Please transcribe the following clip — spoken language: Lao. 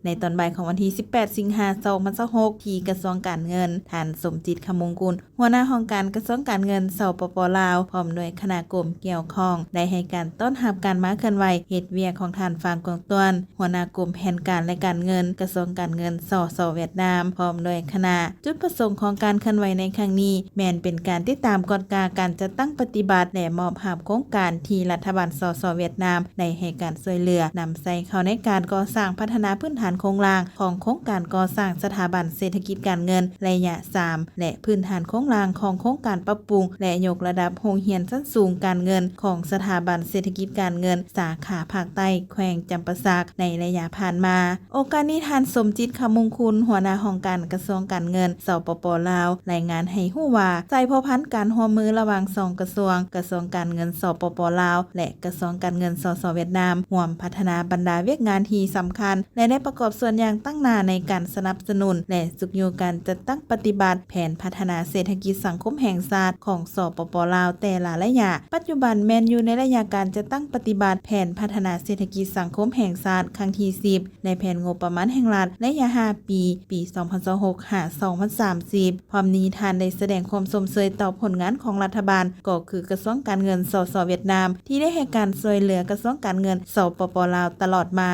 ໃນຕອນບ່າຍຂອງວັນທີສິບແປດ ສິງຫາ ສອງພັນຊາວຫົກ ທີ່ກະຊວງການເງິນ, ທ່ານ ສົມຈິດ ຄຳມຸງກຸນ ຫົວໜ້າຫ້ອງການກະຊວງການເງິນ ສປປ ລາວ ພ້ອມດ້ວຍຄະນະກົມກ່ຽວຂ້ອງ ໄດ້ໃຫ້ການຕ້ອນຮັບການມາເຄື່ອນໄຫວເຮັດວຽກຂອງທ່ານ ຟາງ ກວາງຕວນ ຫົວໜ້າກົມແຜນການ ແລະ ການເງິນ ກະຊວງການເງິນ ສສ ຫວຽດນາມ ພ້ອມດ້ວຍຄະນະ. ຈຸດປະສົງຂອງການເຄື່ອນໄຫວໃນຄັ້ງນີ້ ແມ່ນເປັນການຕິດຕາມກວດກາການຈັດຕັ້ງປະຕິບັດ ແລະ ມອບຮາບໂຄງການທີ່ລັດຖະບານ ສສ ຫວຽດນາມ ໄດ້ໃຫ້ການຊ່ວຍເຫຼືອນຳໃຊ້ເຂົ້າໃນການກໍ່ສ້າງພັດທະນາພື້ນຖານໂຄງລ່າງຂອງໂຄງການກໍ່ສ້າງສະຖາບັນເສດຖະກິດການເງິນໄລຍະສາມ ແລະ ພື້ນຖານໂຄງລ່າງຂອງໂຄງການປັບປຸງ ແລະ ຍົກລະດັບໂຮງຮຽນຊັ້ນສູງການເງິນຂອງສະຖາບັນເສດຖະກິດການເງິນສາຂາພາກໃຕ້ແຂວງຈຳປາສັກໃນໄລຍະຜ່ານມາ. ໂອກາດນີ້ ທ່ານ ສົມຈິດ ຄຳມຸງຄຸນ ຫົວໜ້າຫ້ອງການກະຊວງການເງິນ ສປປ ລາວ ລາຍງານໃຫ້ຮູ້ວ່າ ສາຍພົວພັນການຮ່ວມມືລະຫວ່າງສອງກະຊວງ, ກະຊວງການເງິນ ສປປ ລາວ ແລະ ກະຊວງການເງິນ ສສ ຫວຽດນາມ ຮ່ວມພັດທະນາບັນດາວຽກງານທີ່ສຳຄັນ ແລະ ໄດ້ປະກອບສ່ວນຢ່າງຕັ້ງໜ້າໃນການສະໜັບສະໜູນ ແລະ ຊຸກຍູ້ການຈັດຕັ້ງປະຕິບັດແຜນພັດທະນາເສດຖະກິດສັງຄົມແຫ່ງຊາດຂອງ ສປປ ລາວ ແຕ່ລະໄລຍະ. ປັດຈຸບັນແມ່ນຢູ່ໃນໄລຍະການຈັດຕັ້ງປະຕິບັດແຜນພັດທະນາເສດຖະກິດສັງຄົມແຫ່ງຊາດຄັ້ງທີສິບ ໃນແຜນງົບປະມານແຫ່ງລັດໄລຍະຫ້າປີ ປີສອງພັນຊາວຫົກ ຫາ ສອງພັນສາມສິບ. ພ້ອມນີ້ ທ່ານໄດ້ສະແດງຄວາມຊົມເຊີຍຕໍ່ຜົນງານຂອງລັດຖະບານ ກໍຄືກະຊວງການເງິນ ສສ ຫວຽດນາມ ທີ່ໄດ້ໃຫ້ການຊ່ວຍເຫຼືອກະຊວງການເງິນ ສປປ ລາວ ຕະຫຼອດມາ.